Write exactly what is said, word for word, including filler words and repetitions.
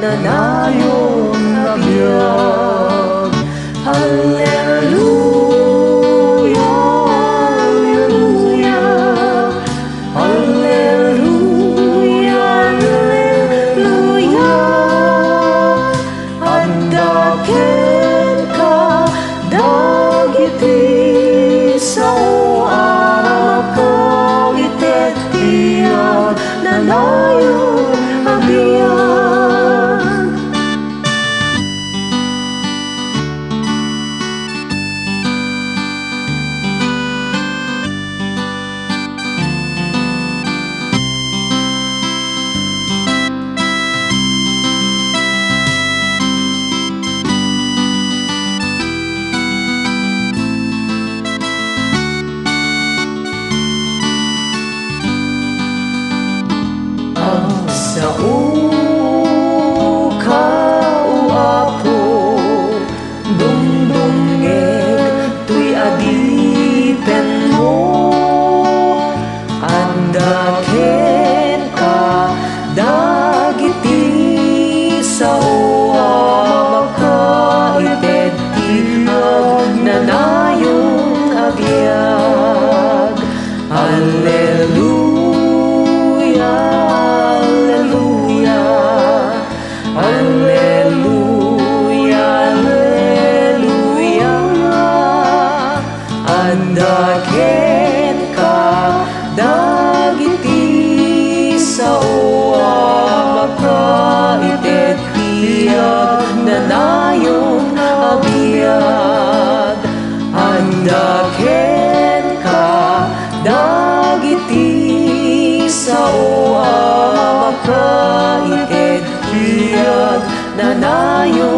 nanayon a biag. Alleluia, alleluia, alleluia, alleluia. Adda kenka dagiti sao a makaiteddiag nanayon a biag. Agsaoka, O Apo, dumdumngeg toy adipenmo. Adda kenka dagiti sao a makaiteddiag nanayon a biag. Alleluia, alleluia, alleluia, alleluia. Adda kenka dagiti sao a makaiteddiag nanayon a biag. Adda kenka dagiti sao a makaiteddiag nanayon